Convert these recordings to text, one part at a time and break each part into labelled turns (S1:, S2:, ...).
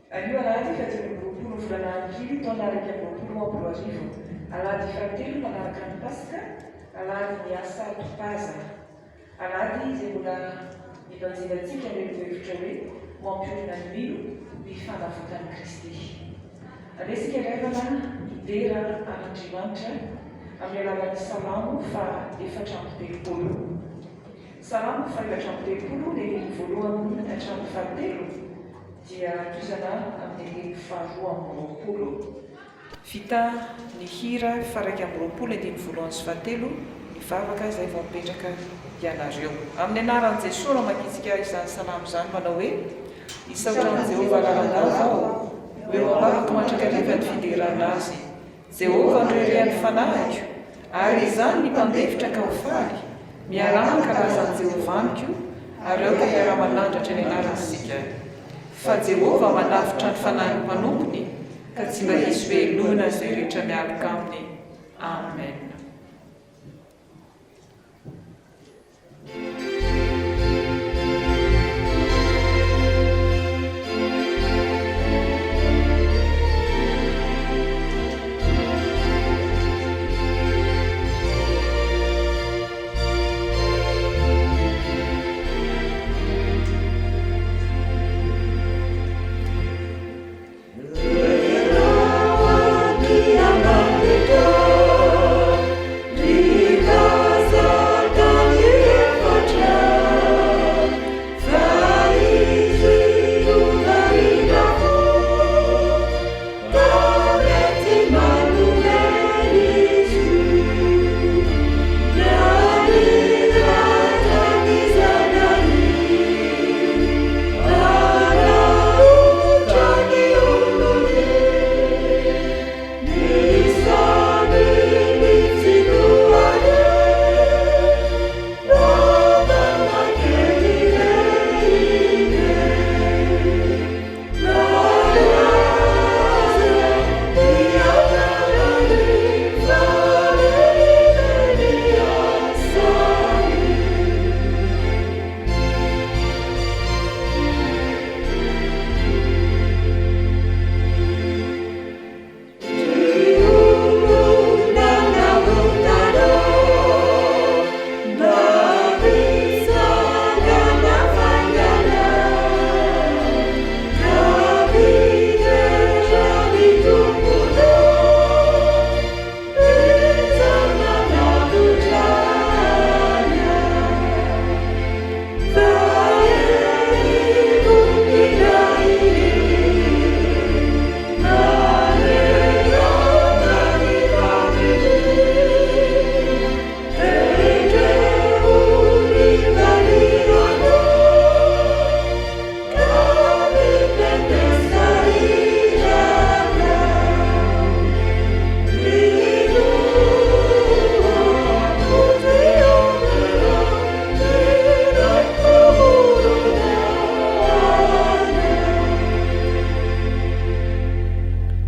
S1: Anio alahady faha-25 volana aprily taona 2021, alahady fahatelo manaraka ny Paska, alahady ny asa Topaza. Alahady izay mbola nibanjinantsika ny lohahevitra hoe Mampiorina ny mino ny fanavotan'i Kristy. Andeha isika ry havana hidera an'Andriamanitra amin'ny alalan'ny Salamo faha 34. Salamo faha 34, ny andininy voalohany hatramin'ny fahatelo dia tohizana amin'ny andininy faha 22. Vita ny hira faha 21 andininy voalohany sy fahatelo, ny vavaka izay vao mipetraka ianareo. Amin'ny anaran'i Jesoa no amakiantsika izany salamo izany manao hoe, Hisaotra an'i Jehovah lalandava aho, ho eo am-bavako mandrakariva ny fiderana Azy. Jehovah no reharehan'ny fanahiko, ary izany ny mpandefitra ka ho faly. Miaraha hankalaza an'i Jehovah amiko, ary aoka hiara-manandratra ny anarany isika. Fa Jehovah manavotra ny fanahin'ny mpanompony, ka tsy mba hisy hohelohina izay rehetra mialoka aminy. Amen.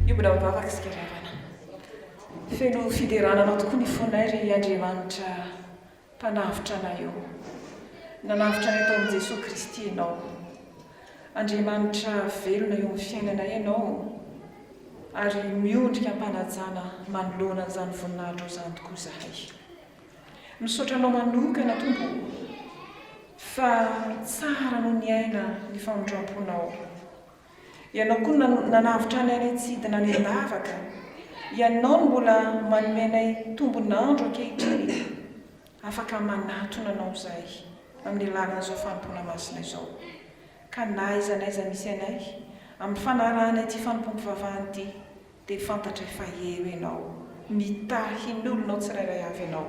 S1: Miombona mivavaka isika ry havana. Feno fiderana Anao tokoa ny fonay ry Andriamanitra Mpanavotra anay ô. Nanavotra anay tao amin'i Jesoa Kristy Ianao. Andriamanitra velona eo amin'ny fiainanay Ianao ary miondrika am-panajana manoloana an'izany voninahitrao izany tokoa izahay. Misaotra Anao manokana Tompo ô fa tsara noho ny aina ny famindram-ponao. Ianao koa no nanavotra anay any an-tsidina any an-davaka. Ianao no mbola manome anay tombon'andro ankehitriny afaka manatona Anao izahay amin'ny alalan'izao fanompoana masina izao. Ka na aiza na aiza misy anay, amin'ny fanarahanay ity fanompoam-pivavahana ity, dia fantatray fa eo Ianao, mitahy ny olonao tsirairay avy Ianao.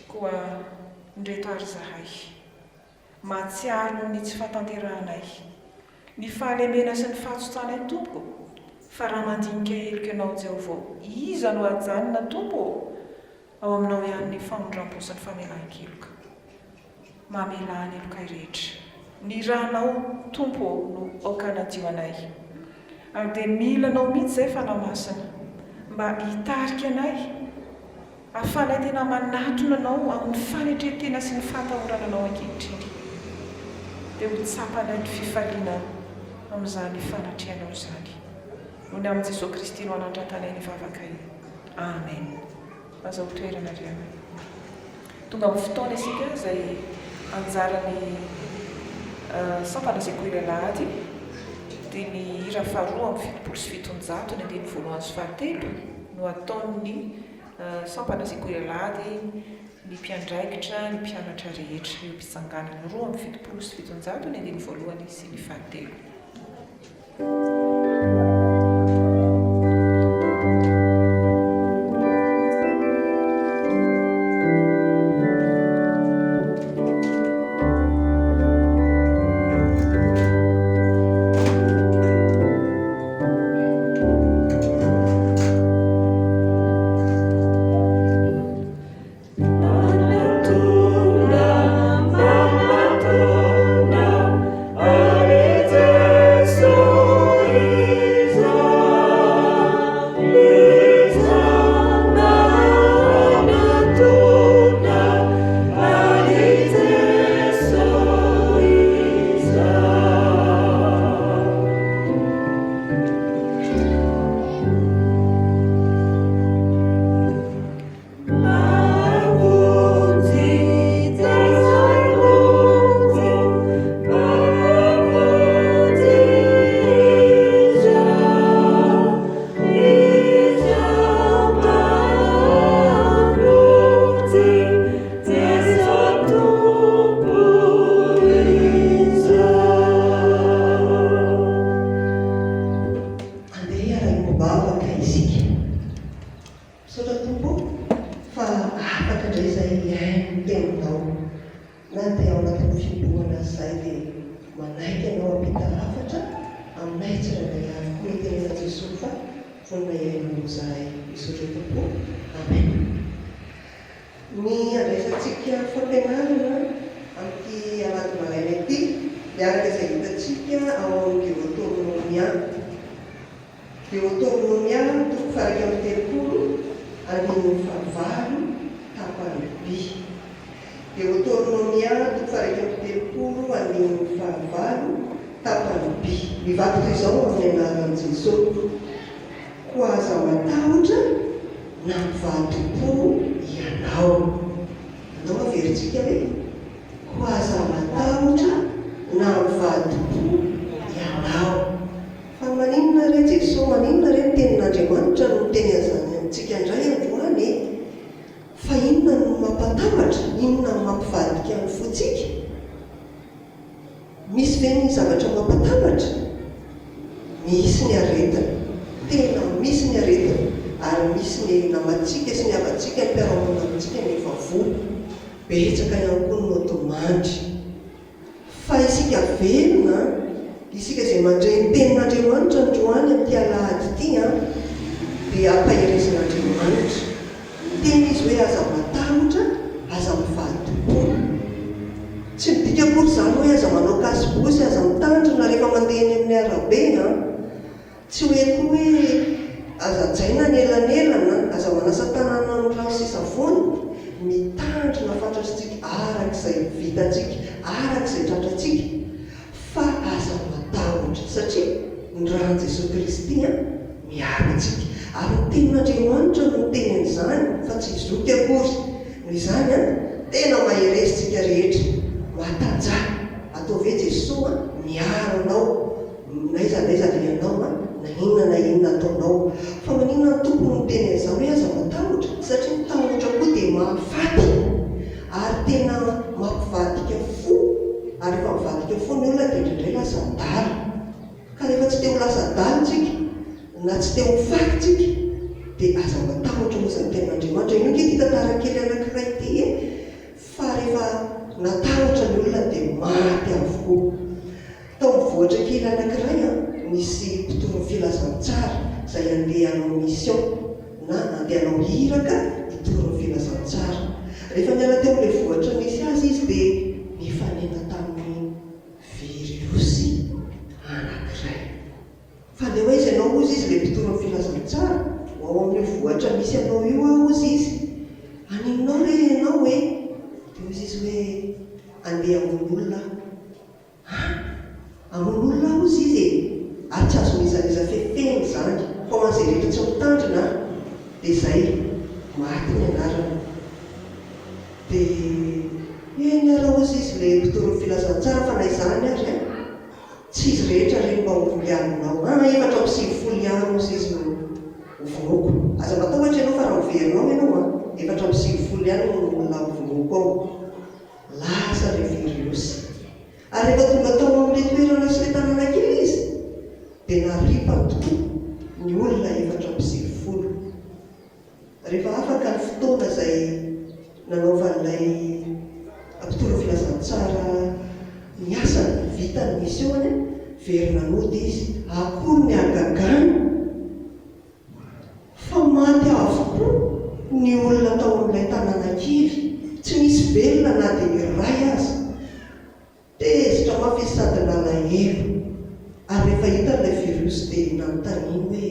S1: Koa indreto ary izahay. Mahatsiaro ny tsy fahatanterahanay, ny fahalemena sy ny fahatsotsanay Tompo, fa raha mandinika heloka Ianao Jehovah ô, iza no hajanona Tompo ô? Ao Aminao ihany ny famindrampo sy ny famelan-keloka. Mamelà ny helokay rehetra. Ny rànao Tompo ô no aoka hanadio anay. Ary dia mila Anao mihitsy izay Fanahy Masina mba hitarika anay Ahafahanay tena manatona Anao amin'ny fanetren-tena sy ny fahatahorana Anao ankehitriny, dia ho tsapanay ny fifaliana. amin'izany fanatrehanao izany. Noho ny amin'i Jesoa Kristy no anandratanay ny vavakay. Amen. Aza ho toerana ry havana. Tonga amin'ny fotoana isika izay anjaran'ny sampana sekoly alahady dia ny hira faharoa amby 770 ny andininy voalohany sy fahatelo no ataon'ny sampana sekoly alahady ny mpiandraikitra ny mpianatra rehetra eo am-pitsanganana 772 ny andininy voalohany sy ny fahatelo.
S2: Andeha hiara-hiombom-bavaka isika. Misaotra Tompo o fa afaka indray izay hihaino ny teninao. Na dia ao anatin'ny fihibohana aza izahay dia manaiky Anao hampita hafatra aminay tsirairay avy koa mitenena Jesoa fa vonona hihaino Anao izahay. Misaotra Tompo o. Amen. Ny handraisantsika fampianarana amin'ity alahady maraina ity dia araka izay hitantsika ao amin'ny Deotornomia. Deotornomia toko faha-31 andininy fahavalo tapany B. Deotornomia toko faha-31 andininy fahavalo tapany B. Mivaky toy izao amin'ny anaran'i Jesosy, Koa aza matahotra na mivadi-po ianao. Andao averintsika hoe, Koa aza matahotra na mivadi-po ianao. Fa maninona re Jesoa, maninona re ny tenin'Andriamanitra no miteny an'izany amintsika indray androany e? Fa inona no mampatahotra, inona no mampivadika ny fontsika? Misy ve ny zavatra mampatahotra? Misy ny aretina, tena misy ny aretina, ary misy ny namantsika sy ny havantsika, ny mpiara-monina amintsika no efa voa. Betsaka ihany koa ny nodimandry. Fa isika velona an, isika izay mandre ny tenin'Andriamanitra androany amin'ity alahady ity an, dia ampaherezin'Andriamanitra. Miteny Izy hoe aza matahotra, aza mivadi-po. Tsy midika akory izany hoe aza manao kasibosy, aza mitandrina rehefa mandeha eny amin'ny arabe an. Tsy hoe koa hoe aza hajaina ny elanelana, aza manasa tanana amin'ny rano sy savony, mitandrina fantratritsika araka izay vitantsika, araka izay tratrantsika, fa aza matahotra satria ny ran'i Jesoa Kristy miaro antsika. Ary ny tenin'Andriamanitra no miteny an'izany fa tsy i zoky akory. Noho izany, tena mahereza isika rehetra, matanjaha, ataovy hoe Jesoa miaro anao. N'aiza n'aiza alehanao an, na inona na inona ataonao. Fa maninona ny Tompo no miteny an'izany hoe aza matahotra? Satria ny tahotra koa dia mahafaty ary tena mampivadika fo, ary rehefa mivadika fo ny olona dia indraindray lasa adala. Ka rehefa tsy te ho lasa adala tsika, na tsy te ho faty tsika, dia aza matahotra hozy ny tenin'Andriamanitra. Inoa ange ity tantara kely anankiray ity e! Fa rehefa natahotra ny olona dia maty avokoa. Tao amin'ny vohitra kely anankiray nisy mpitory ny filazantsara izay handeha hanao mission na handeha hanao iraka hitory ny filazantsara. Rehefa niala teo amin'ilay vohitra nisy azy izy dia nifanena tamin'ny viriosy anankiray. Fa andeha ho aiza ianao hozy izy ilay mpitory ny filazantsara? Ho ao amin'io vohitra misy anao io aho hozy izy. Haninonao re ianao e? Dia hozy izy hoe andeha hamono olona aho. An! Hamono olona aho hozy? Loza izy e! Ary tsy azon'iza n'iza fefena izany, fa ho an'izay rehetra tsy mitandrina dia izay, maty ny anarany. Dia eny ary hozy izy ilay mpitory ny filazantsara fa na izany ary an! Tsy izy rehetra re no mba ho volianinao an! 94 ihany hozy izy no ho vonoiko. Aza matahotra ianao fa raha miverina ao ianao an! 94 ihany no olona ho vonoiko ao. Lasa ilay viriosy. Ary rehefa tonga tao amin'ilay toerana sy ilay tanàna kely izy, dia naripany tokoa ny olona 94. Rehefa afaka ny fotoana izay nanaovan'ilay mpitory ny filazantsara ny asany, vita ny mission-ny, verina nody izy. Akory ny hagagany fa maty avokoa ny olona tao amin'ilay tanàna kely, tsy nisy velona na dia iray aza. Tezitra mafy izy sady nalahelo. Ary rehefa hitany ilay virus dia nanontaniany hoe,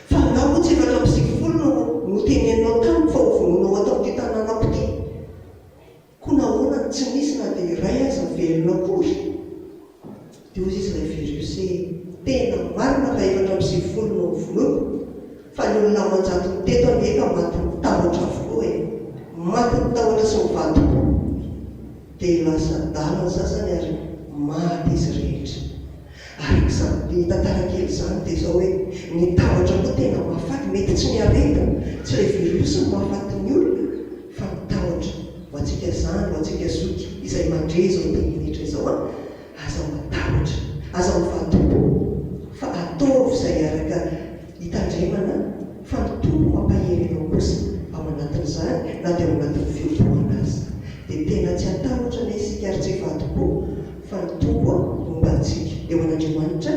S2: Fa angaha moa tsy 94 no noteneninao tamiko fa hovonoinao ato amin'ity tanànako ity? Koa nahoana no tsy nisy na dia iray aza velona akory? Dia hoy izy ilay virus hoe, Tena marina fa 94 no novonoiko, fa ny olona aman-jatony teto anie ka matin'ny tahotra avokoa e! Matin'ny tahotra sy ny vadim-po. Dia lasa adala ny sasany ary maty izy rehetra. Araka izany tantara kely izany dia izao hoe, ny tahotra koa tena mahafaty, mety tsy ny aretina, tsy ilay virus no mahafaty ny olona fa ny tahotra. Ho antsika zandry, ho antsika zoky izay mandre izao teny rehetra izao an, aza matahotra, aza mivadi-po fa ataovy izay araka hitandremana fa ny Tompo mampahery anao kosa ao anatin'izany na dia ao anatin'ny fihobohana aza. Dia tena tsy hatahotra anie isika ary tsy hivadi-po fa ny Tompo homba antsika. Dia ho an'Andriamanitra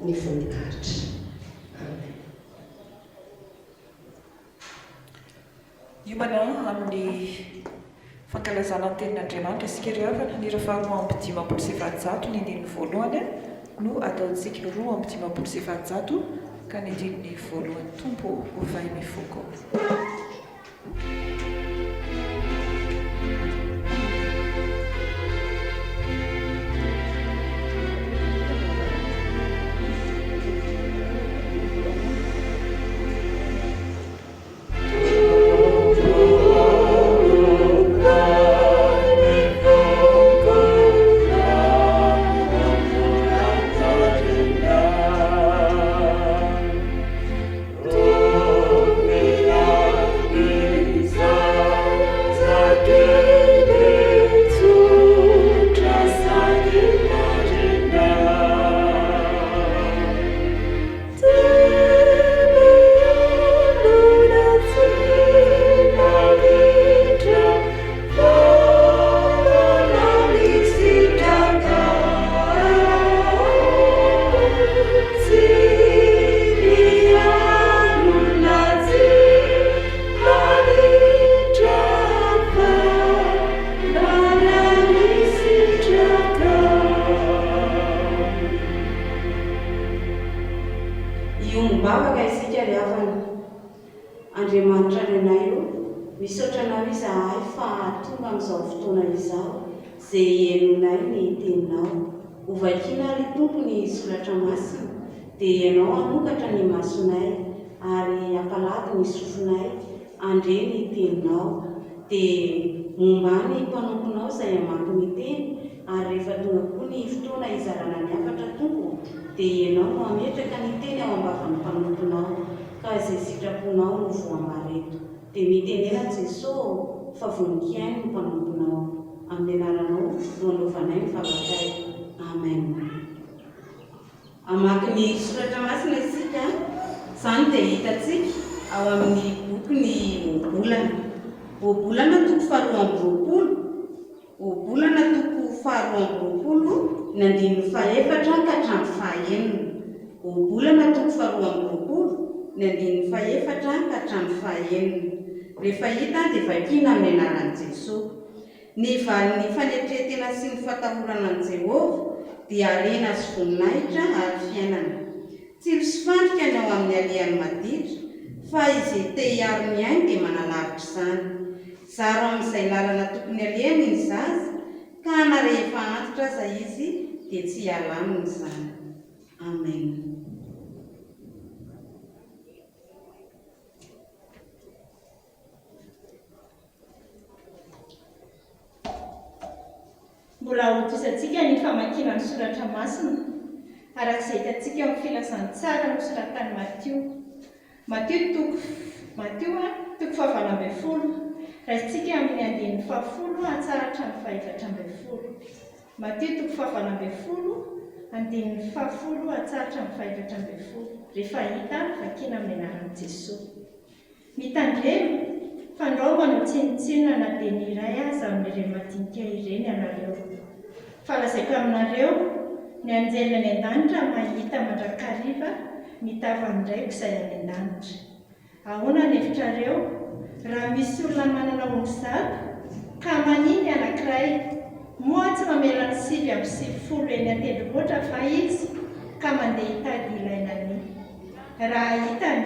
S2: ny voninahitra. Amen.
S1: Hiomana amin'ny fankalazana ny Tenin'Andriamanitra isika ry havana. Ny hira faha 452 ny andininy voalohany no ataontsika. 452 ka ny andininy voalohany. Tompo ô, ovay ny foko.
S3: Hiombom-bavaka isika ry havana. Andriamanitra Rainay o, misaotra Anao izahay fa tonga amin'izao fotoana izao ze hihainoanay ny Teninao. Ho vakiana ry Tompo ny Soratra Masina, dia Ianao hanokatra ny masonay ary hampalady ny sofinay handre ny Teninao. Dia momba ny mpanomponao izay hamaky ny Teny Ary rehefa tonga koa ny fotoana hizarana ny hafatra, Tompo ô, dia Ianao no hametraka ny teny ao am-bavan'ny mpanomponao, ka izay sitraponao no voambara eto. Dia mitenena Jeso ô, fa vonon-kihaino ny mpanomponao. Amin'ny anaranao no anaovanay ny vavakay. Amen. Hamaky ny soratra masina isika, izany dia hitantsika ao amin'ny bokin'ny Ohabolana. Ohabolana toko faharoa amby roapolo, Ohabolana toko faharoa amby roapolo, ny andininy fahefatra ka hatramin'ny fahenina. Ohabolana toko faharoa amby roapolo, ny andininy fahefatra ka hatramin'ny fahenina. Rehefa hita dia vakina amin'ny anaran'i Jesoa. Ny valin'ny fanetren-tena sy ny fatahorana an'i Jehovah dia harena sy voninahitra ary fiainana. Tsilo sy fandrika ny ao amin'ny alehan'ny maditra, fa izay te hiaro ny ainy dia manalavitra izany. Zaro amin'izay lalana tokony alehany ny zaza, ka na rehefa antitra aza izy dia tsy hiala aminy izany.
S4: Mbola hotohizantsika ny famakiana ny Soratra Masina, araka izay hitantsika ao amin'ny Filazantsara nosoratan'i Matio. Matio toko Matio toko fahavalo ambin'ny folo. Raisintsika amin'ny andininy fahafolo hatsara hatramin'ny fahefatra ambin'ny folo. Matio toko fahavalo ambin'ny folo, andininy fahafolo hatsara hatramin'ny fahefatra ambin'ny folo. Rehefa hita, vakina amin'ny anaran'i Jesoa. Mitandrema, fandrao manao tsinontsinona na dia ny iray aza amin'ireny madinika ireny ianareo. Fa lazaiko aminareo, ny anjely any an-danitra mahita mandrakariva ny tavan'ny Raiko izay any an-danitra. Ahoana ny hevitrareo, raha misy olona manana omby zato, ka mania ny anankiray, moa tsy mamela ny 99 eny an-tendrombohitra va izy, ka mandeha hitady ilay nania? Raha hitany.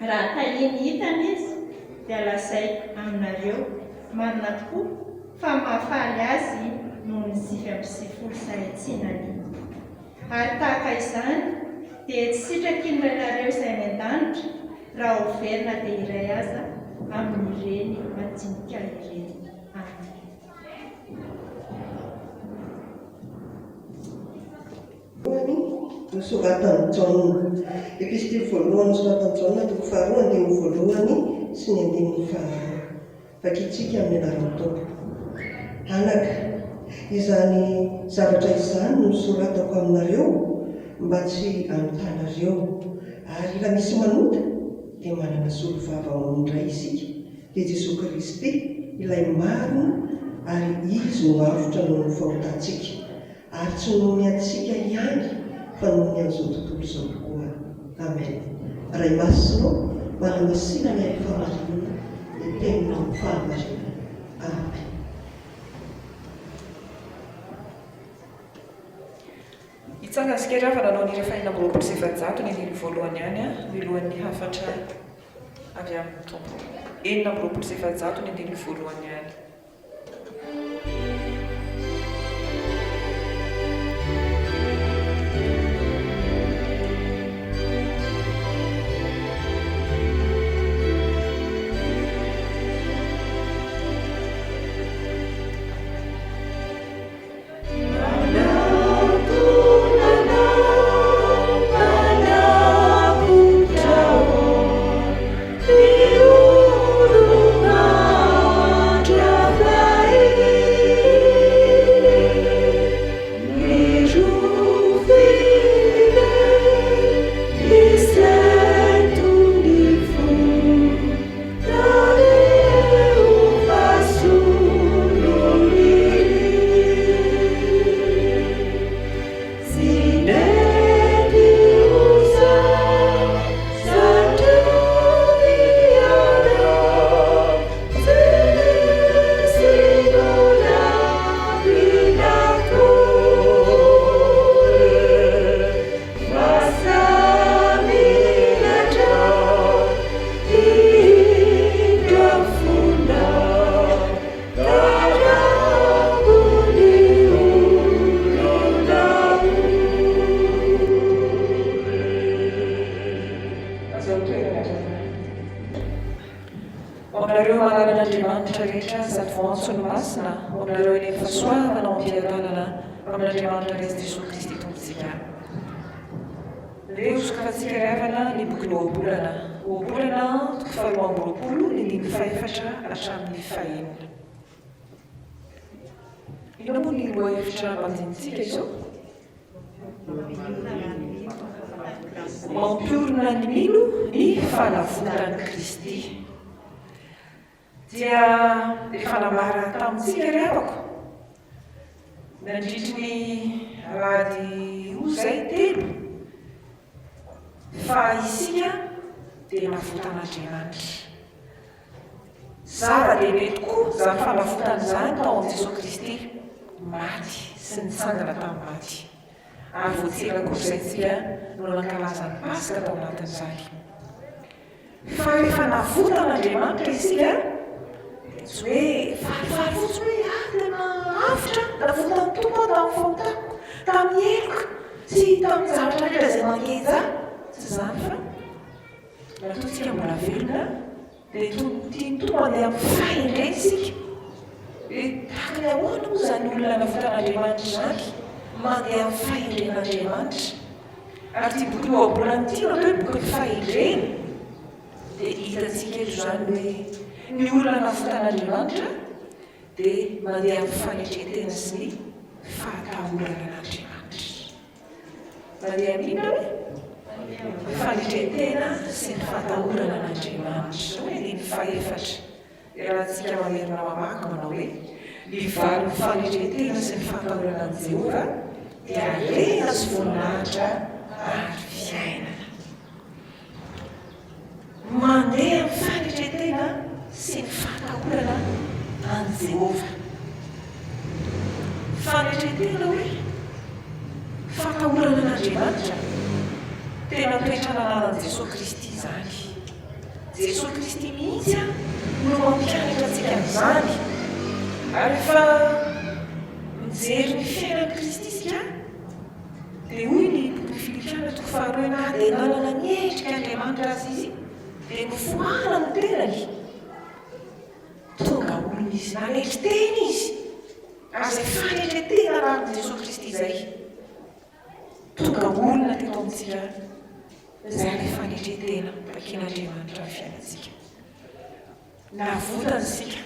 S4: Raha tahiny hitany izy, dia lazaiko aminareo, marina tokoa, fa mahafaly azy noho ny 99 izay tsy nania. Ary tahaka izany, dia tsy sitraky ny Rainareo izay any an-danitra raha ho very na dia iray aza amin'ireny madinika ireny. Amena.
S2: Voalohany nosoratan'i Jaona. Epistily voalohany nosoratan'i Jaona, toko faharoa, andininy voalohany sy ny andininy faharoa. Vakintsika amin'ny anaran'ny Tompo. Anaka, izany zavatra izany no nosoratako aminareo mba tsy hanotanareo. Ary raha misy manota, dia manana solovava ao amin'ny Ray isika, dia Jesoa Kristy, ilay marina, ary Izy no avotra noho ny fahotantsika. Ary tsy noho ny antsika ihany fa noho ny an'izao tontolo izao koa. Amen. Ray Masina ô, manamasina ny amin'ny fahamarinana ny teninao amin'ny fahamarinana. Amen.
S1: Hitsangana isika ry havana hanao ny hira faha-426, ny andininy voalohany ihany, milohan'ny hafatra avy amin'ny Tompo. 426, ny andininy voalohany ihany. Ho aminareo malalan'Andriamanitra rehetra sady voantso ny masina, ho aminareo eny amin'ny fahasoavana ao am-piadanana amin'Andriamanitra Ray sy Jesoa Kristy Tompontsika. Ndeha hosokafantsika ry havana ny bokin'ny Ohabolana. Ohabolana toko faharoa amby roapolo ny andininy fahefatra hatramin'ny fahenina. Inona moa ny lohahevitra banjinintsika izao? Mampiorina ny mino ny fanavotan'i Kristy. Dia efa nambara tamintsika ry havako nandritry ny alahady roa izay, telo, fa isika dia navotan'Andriamanitra. Zava-dehibe tokoa izany fanavotana izany tao amin'i Jesoa Kristy maty sy nitsangana tamin'ny maty. Ary vao tsy ela akory izay isika no nankalaza ny Paska tao anatin'izany. Fa rehefa navotan'Andriamanitra isika, dia tsy hoe falifaly fotsiny hoe ah tena avotra, navotan'ny Tompo aho tamin'ny fahotako, tamin'ny heloka sy tamin'ny zavatra rehetra izay mangeja ahy. Tsy izany fa matoa isika mbola velona dia tian'ny Tompo handeha amin'ny fahendrena isika. Dia tahaka ny ahoana moa izany olona navotan'Andriamanitra izany? Mandeha amin'ny fahendren'Andriamanitra. Ary ity bokin'ny Ohabolana ity no atao hoe bokin'ny fahendrena. Dia hitantsika eto izany hoe ny olona navotan'Andriamanitra dia mandeha amin'ny fanetren-tena sy ny fahatahorana an'Andriamanitra. Mandeha amin'ny inona hoe? Fanetren-tena sy ny fahatahorana an'Andriamanitra. Izao ny andininy fahefatra. Iarahantsika mamerina mamaky manao hoe, Ny valin'ny fanetren-tena sy ny fahatahorana an'i Jehovah dia harena sy voninahitra ary fiainana. Mandeha amin'ny fanetren-tena sy ny fahatahorana an'i Jehovah. Fanetren-tena hoe? Fahatahorana an'Andriamanitra. Tena toetra nananan'i Jesoa Kristy izany. Jesoa Kristy mihitsy no mampianatra antsika an'izany. Ary rehefa mijery ny fiainan'i Kristy isika, dia hoy ny bokin'ny Filipiana toko faharoa hoe na dia nanana ny endrik'Andriamanitra aza Izy, dia nofoanany ny tenany. Tonga olona Izy, nanetry tena Izy. Ary izay fanetren-tena anaran'i Jesoa Kristy izay. Tonga olona teto amintsika izay ilay fanetren-tena takian'Andriamanitra amin'ny fiainantsika. Navotany isika.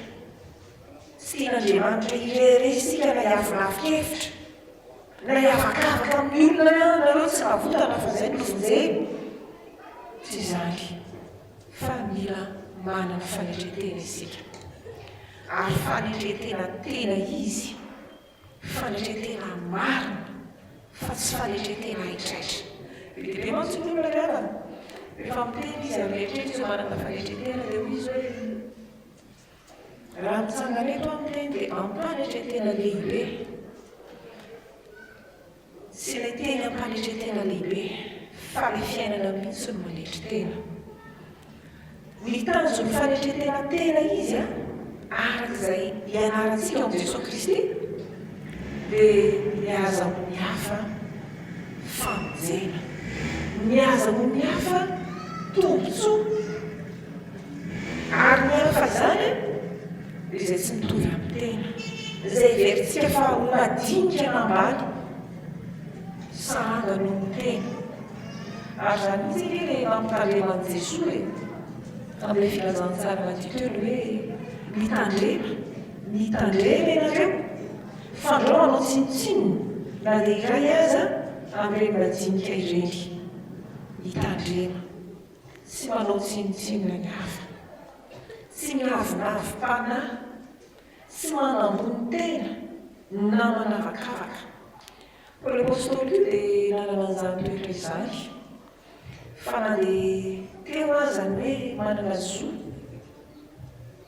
S1: Tsy tian'Andriamanitra hirehareha isika na hiavonavon-kevitra, na hiavakavaka amin'ny olona hoe nareo tsy navotana fa izay no novonjena. Tsy izany, fa mila manana fanetren-tena isika. Ary fanetren-tena tena izy. Fanetren-tena marina fa tsy fanetren-tena haitraitra. Be dia be mantsy ny olona ry havana, rehefa miteny izy ary mieritreritra izy hoe manana fanetren-tena dia hoy izy hoe, raha mitsangana eto aho miteny dia amim-panetren-tena lehibe. Tsy ilay teny am-panetren-tena lehibe fa ilay fiainana mihitsy no manetry tena. Ny tanjon'ny fanetren-tena tena izy araka izay ianarantsika ao amin'i Jesoa Kristy dia ny ahazahoan'ny hafa famonjena, ny ahazahoan'ny hafa tombontsoa. Ary ny hafa izany dia izay tsy mitovy amin'ny tena, izay heverintsika fa ho madinika na ambany saranga noho ny tena. Ary izany mihitsy ange ilay nampitandreman'i Jesoa e, tamin'ilay filazantsara Matio teo ny hoe, mitandrema, mitandrema ianareo, fandrao hanao tsinontsinona na dia iray aza amin'ireny madinika ireny. Mitandrema. Tsy manao tsinontsinona ny hafa. Tsy miavonavom-panahy. Tsy manambony tena na manavakavaka. Paoly Apostoly koa dia nanana an'izany toetra izany. Fa na dia teo aza ny hoe manana zo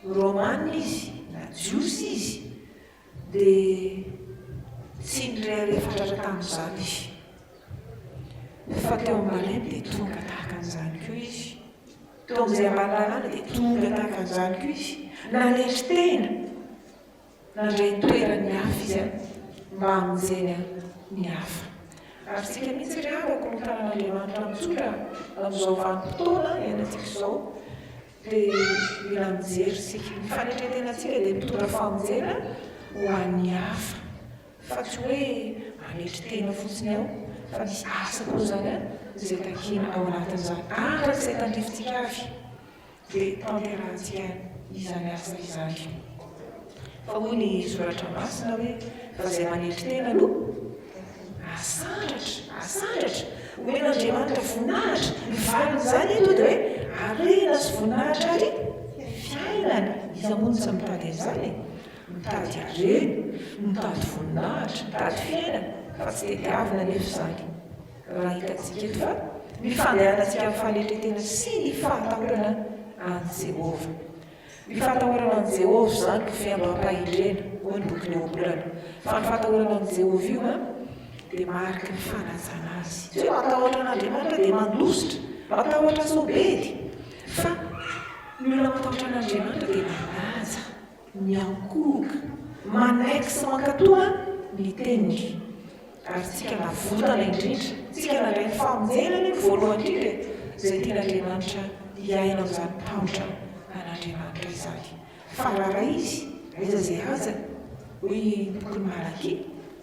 S1: Romana izy na Jiosy izy dia tsy nirehareha fatratra tamin'izany izy. Fa teo amin'ny malemy dia tonga tahaka an'izany koa izy. Teo amin'izay ambany lalàna dia tonga tahaka an'izany koa izy. Nanetry tena, nandray ny toeran'ny hafa izy mba hamonjeny ny hafa. Ary isika mihitsy ry havako no tanan'Andriamanitra mitsotra amin'izao vanim-potoana iainantsika izao dia mila mijery isika. Ny fanetren-tenantsika dia mitondra famonjena ho an'ny hafa. Fa tsy hoe manetry tena fotsiny ao fa misy asa koa izany izay takiana ao anatin'izany. Araka izay tandrifintsika avy dia tanterahantsika izany asa izany. Fa hoy ny soratra masina hoe fa izay manetry tena no asandratra, asandratra. Omen'Andriamanitra voninahitra. Ny valin'izany eto dia hoe harena sy voninahitra ary fiainana. Iza moa no tsy mitady an'izany e? Mitady harena, mitady voninahitra, mitady fiainana, fa tsy tediavina anefa izany. Raha hitantsika eto fa ny fandehanantsika amin'ny fanetren-tena sy ny fahatahorana an'i Jehovah. Ny fahatahorana an'i Jehovah izany no fiandoham-pahendrena, hoy ny bokin'ny Ohabolana. Fa ny fahatahorana an'i Jehovah io dia mariky ny fanajana azy. Tsy hoe matahotra an'Andriamanitra dia mandositra, matahotra sao bedy, fa ny olona matahotra an'Andriamanitra dia manaja. Miankohoka, manaiky sy mankatò ny Teniny. Ary tsika navotana indrindra, tsika nandray ny famonjena anie no voalohany indrindra e, izay tian'Andriamanitra hiaina amin'izany tahotra an'Andriamanitra izany. Fa raha Izy. Aiza izay hajany? Hoy ny bokin'i Malakia,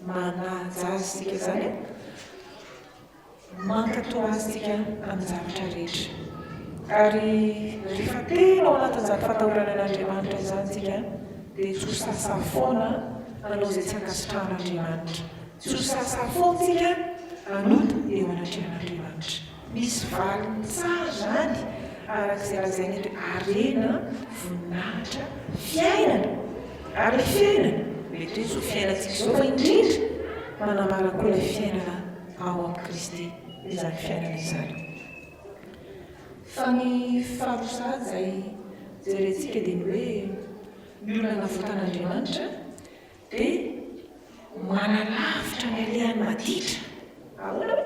S1: manaja azy isika izany an! Mankatò azy isika amin'ny zavatra rehetra. Ary rehefa tena ao anatin'izany fatahorana an'Andriamanitra izany isika, dia tsy ho sahisahy foana hanao izay tsy ankasitrahan'Andriamanitra. Tsy ho sahisahy foana isika hanota eo anatrehan'Andriamanitra. Misy valiny tsara izany, araka izay lazaina eto hoe harena, voninahitra, fiainana. Ary ilay fiainana, mety hoe tsy ho fiainantsika izao fa indrindra manambara koa ilay fiainana ao amin'i Kristy izany fiainana izany. Fa ny faharoa sahady izay jerentsika dia ny hoe ny olona navotan'Andriamanitra dia manalavitra ny alehany maditra. Ahoana hoe?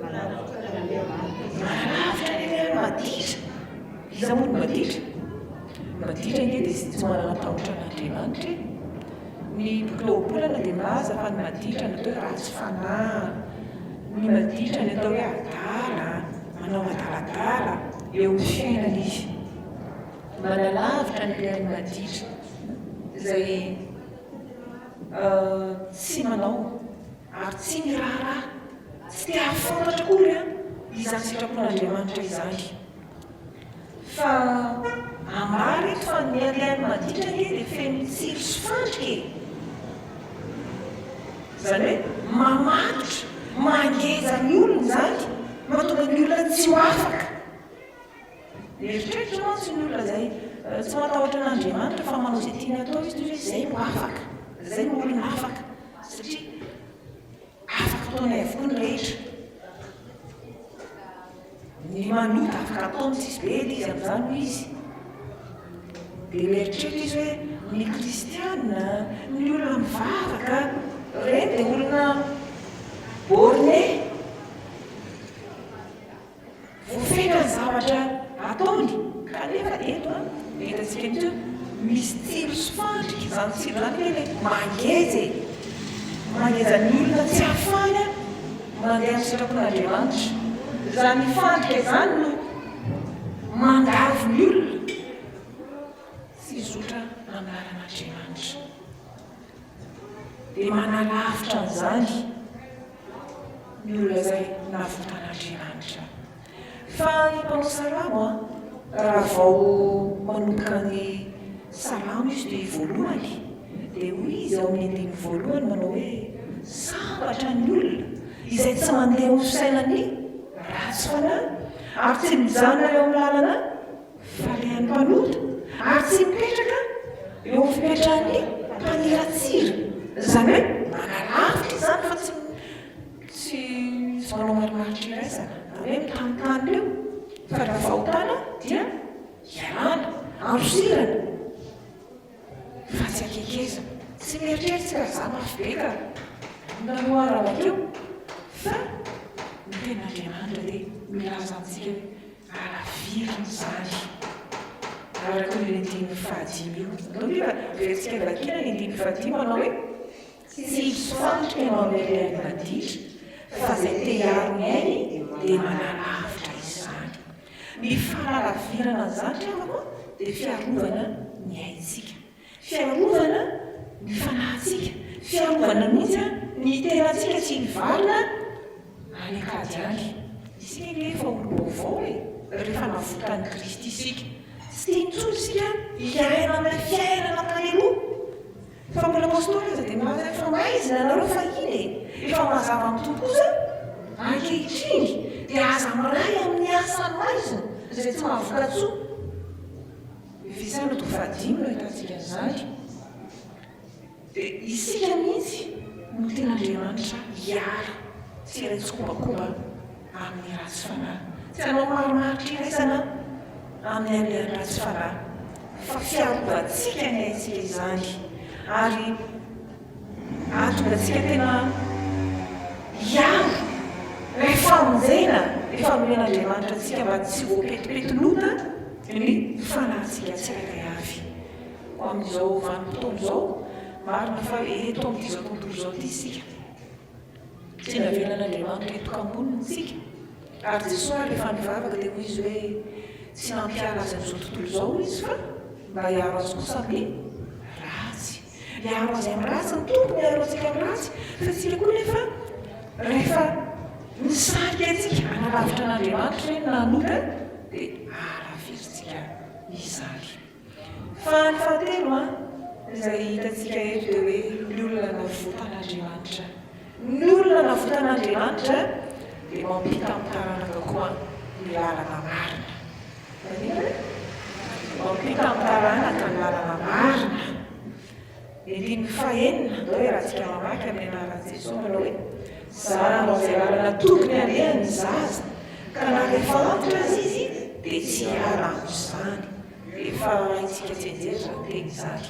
S1: Manalavitra ny alehany maditra. Iza moa no maditra? Ny maditra ange dia tsy manana tahotra an'Andriamanitra e. Ny boky Ohabolana dia milaza fa ny maditra no atao hoe ratsy fanahy, ny maditra ny atao hoe adala, manao adaladala eo amin'ny fiainana izy. Manalavitra ny alehan'ny maditra izay tsy manao ary tsy miraharaha, tsy te hahafantatra akory izany sitrapon'Andriamanitra izany. Fa ambara eto fa ny alehan'ny maditra ange dia feno tsilo sy fandrika e! Izany hoe mamatotra, mangeja ny olona izany, mahatonga ny olona tsy ho afaka. Mieritreritra mantsy ny olona izay tsy matahotra an'Andriamanitra fa manao izay tiany atao izy, toy izay hoe izay no afaka, izay no olona afaka, satria Afaka ataonay avokoa ny rehetra. Ny manota afaka ataony tsisy bedy izy amin'izany hoy izy. Dia mieritreritra izy hoe ny kristiana, ny olona mivavaka, ireny dia olona borné. Voafetra ny zavatra ataony kanefa eto an dia hitantsika mihitsy hoe misy tsilo sy fandrika, izany tsilo izany anie ilay mangeja e! Mangeja ny olona tsy ahafahany mandeha amin'ny sitrapon'Andriamanitra. Izany fandrika izany no mandavo ny olona tsy hizotra amin'ny lalan'Andriamanitra. Dia manalavitra an'izany ny olona izay navotan'Andriamanitra. Fa ny mpanao salamo an, raha vao manomboka ny salamo izy dia voalohany dia hoy izy ao amin'ny andininy voalohany manao hoe, Sambatra ny olona izay tsy mandeha amin'ny fisainan'ny ratsy fanahy ary tsy mijanona eo amin'ny lalana Falehan'ny mpanota ary tsy mipetraka eo amin'ny fipetrahan'ny mpaniratsira. Izany hoe manalavitra izany fa tsy tsy tsy manao marimaritra iraisana na hoe mitanintany eo fa rehefa fahotana dia ialana, andosirana fa tsy akekezina. Tsy mieritreritra ka za mafy be ka inona no arahako eo fa ny tenin'Andriamanitra dia milaza amintsika hoe Alavirina izany, araka io andininy fahadimy io. Andao aloha averintsika vakiana ny andininy fahadimy manao hoe, Tsy hisy fandrika ianao amin'ny alehan'ny maditra, fa izay te hiaro ny ainy dia manalavitra izany. Ny fanalavirana an'izany ry havako dia fiarovana ny aintsika. Fiarovana ny fanahintsika, fiarovana mihitsy ny tenantsika tsy hivarina any an-kady any. Isika ange efa olom-baovao e, rehefa navotan'i Kristy isika. Tsy tiany intsony isika hiaina amin'ilay fiainana tany aloha. Fa mbola Apostoly aza dia milaza efa maizina ianareo fahiny e, efa mazava amin'ny Tompo kosa ankehitriny, dia aza miray amin'ny asan'ny maizina izay tsy mahavoka-tsoa. Efesiana toko fahadimy no ahitantsika an'izany. Dia isika mihitsy no tian'Andriamanitra hiala sy hiray tsikombakomba amin'ny ratsy fanahy. Tsy hanao marimaritra iraisana amin'ny alehan'ny ratsy fanahy, fa fiarovantsika ny aintsika izany ary Hahatonga antsika tena hiaro ilay famonjena efa nomen'Andriamanitra antsika mba tsy ho voapetipetin'ota ny fanahintsika tsirairay avy. Koa amin'izao vanim-potoana izao, marina fa eto amin'ity izao tontolo izao ity isika. Tsy navelan'Andriamanitra hitoka-monina isika. Ary Jesoa rehefa nivavaka dia hoy Izy hoe, tsy nampiala azy amin'izao tontolo izao Izy fa mba hiaro azy kosa amin'ny ratsy. Miaro azy amin'ny ratsy ny Tompo, miaro antsika amin'ny ratsy, fa isika koa nefa rehefa misarika antsika hanalavitra an'Andriamanitra ireny na hanota dia halavirintsika izany. Fa ny fahatelo izay hitantsika eto dia hoe ny olona navotan'Andriamanitra. Ny olona navotan'Andriamanitra dia mampita amin'ny taranaka koa ny lalana marina. Maninona? Mampita amin'ny taranaka ny lalana marina. Ny andininy fahenina, andao iarahantsika mamaky amin'ny anaran'i Jesoa manao hoe, Zaranao izay lalana tokony halehany ny zaza, ka na rehefa antitra aza izy dia tsy hiala amin'izany. Efa haintsika tsianjery izany teny izany.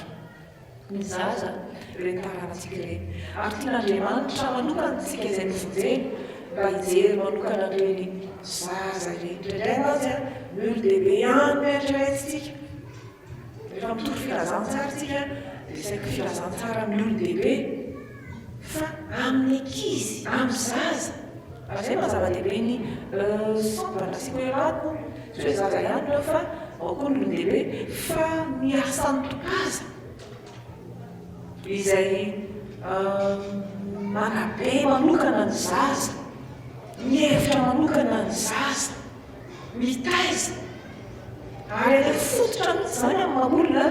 S1: Ny zaza, ireny taranantsika ireny. Ary tian'Andriamanitra manokana isika izay novonjeny mba hijery manokana an'ireny zaza ireny. Indraindray mantsy ny olon-dehibe ihany no eritreretintsika. Rehefa mitory filazantsara isika dia saiky filazantsara amin'ny olon-dehibe fa amin'ny ankizy, amin'ny zaza. Ary izay no maha zava-dehibe ny sampana sy koelako, tsy hoe zaza ihany ireo fa ao koa ny olon-dehibe, fa ny asan'ny topaza izay manabe manokana ny zaza, mihevitra manokana ny zaza. Mitaiza. Ary ilay fototra mihitsy izany amin'ny maha olona,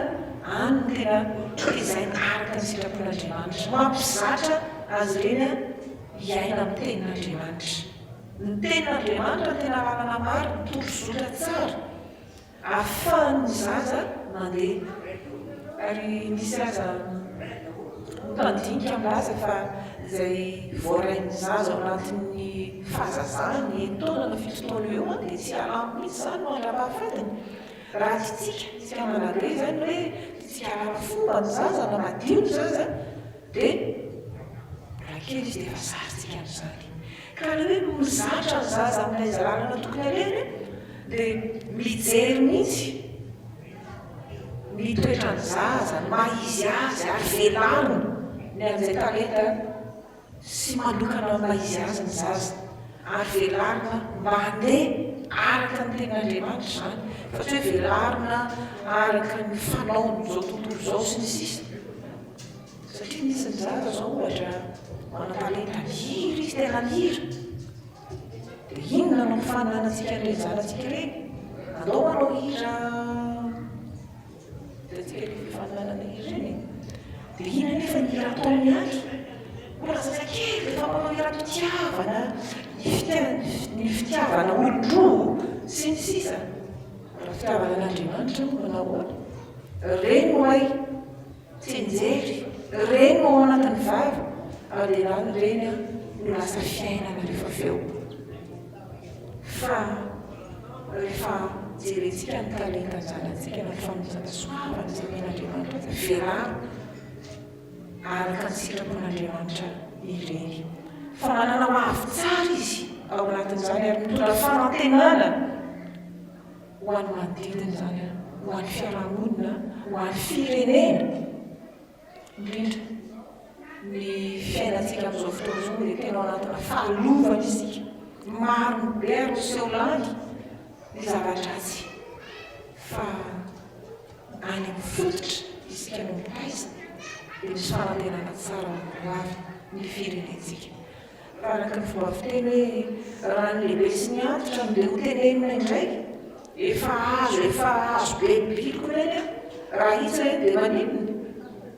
S1: any no tena tezaina araka ny sitrapon'Andriamanitra. Mampizatra azy ireny hiaina amin'ny tenin'Andriamanitra. Ny tenin'Andriamanitra no tena lalana marina, tondrozotra tsara. Ahafahan'ny zaza mandeha. Ary misy aza mpandinika milaza fa izay voarain'ny zaza ao anatin'ny fahazazany, enin-taona na fitotaona eo eo dia tsy hiala aminy mihitsy izany mandra-pahafatiny. Raha tiantsika, isika manabe izany hoe tiantsika hahalala fomba ny zaza na madio ny zaza dia mbola kely izy dia efa zarintsika amin'izany. Ka ilay hoe mizatra ny zaza amin'ilay lalana tokony alehany dia mijery mihitsy ny toetran'ny zaza, ny maha izy azy ary velariny ny amin'izay talenta sy manokana amin'ny maha izy azy ny zaza ary velarina mba handeha araka ny tenin'Andriamanitra izany fa tsy hoe velarina araka ny fanaon'izao tontolo izao sy ny sisa. Satria misy ny zaza zao ohatra manan-talenta mihira izy, tena mihira. Dia inona no ampifaninanantsika an'ireny zanatsika ireny? Andao manao hira, hitantsika ilay fifaninanana hira ireny e. Dia inona anefa ny hira ataony any? Mbola zazakely dia efa manao hiram-pitiavana, ny fitiavana olon-droa sy ny sisa. Raha fitiavana an'Andriamanitra moa manao ahoana? Ireny no hay. Tsianjery, ireny no ao anatin'ny vava ary dia ireny no lasa fiainana rehefa avy eo. Fa rehefa jerentsika ny talentan-janatsika na ny fanomezam-pahasoavana izay omen'Andriamanitra azy, velaro araka ny sitrapon'Andriamanitra ireny. Fa manana ho avy tsara izy ao anatin'izany ary mitondra fanantenana. Ho an'ny manodidina izany, ho an'ny fiarahamonina, ho an'ny firenena indrindra. Ny fiainantsika amin'izao fotoana izao dia tena ao anatina fahalovana isika. Maro be ary miseho lany ny zava-dratsy fa any amin'ny fototra isika no mitaiza dia misy fanantenana tsara ho an'ny hoavy ny firenentsika. Fa araka ny fomba fiteny hoe raha ny lehibe sy ny antitra no ndeha ho tenenina indray, efa azo efa azo be biloka ireny an, raha hitsy ireny dia maninona?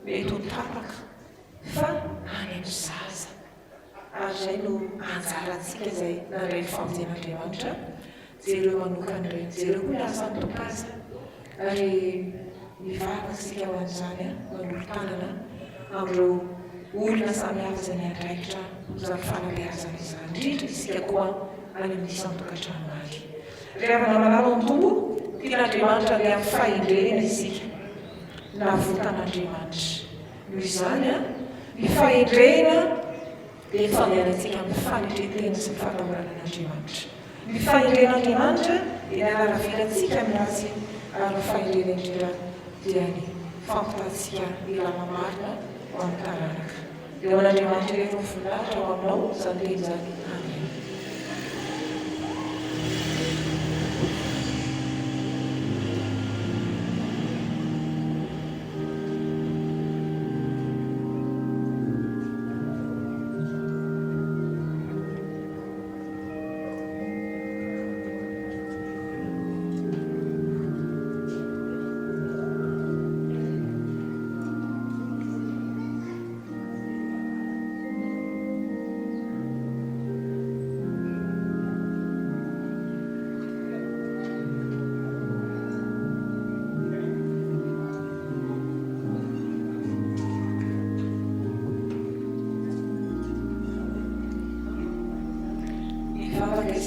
S1: Mety ho tapaka fa any amin'ny zaza. Ary izay no anjarantsika izay nandray ny famonjen'Andriamanitra, jereo manokana ireny, jereo koa ny asan'ny Tompo aza. Ary mivavaka isika ho an'izany, manolo-tanana amin'ireo olona samihafa izay miandraikitra izany fanabeazana izany, indrindra isika koa any amin'ny isan-tokantrano any. Ry havana malala ao amin'ny Tompo, tian'Andriamanitra handeha amin'ny fahendrena isika, navotan'Andriamanitra. Noho izany, ny fahendrena dia ny fandehanantsika amin'ny fanetren-tena sy ny fahatahorana an'Andriamanitra. Ny fahendren'Andriamanitra dia ny hanaravirantsika ny ratsy ary ny fahendrena indrindra dia ny fampitantsika ny lala-marina ho an'ny taranaka. Dia ho an'Andriamanitra irery ny voninahitra ho aminao izany teny izany. Amena.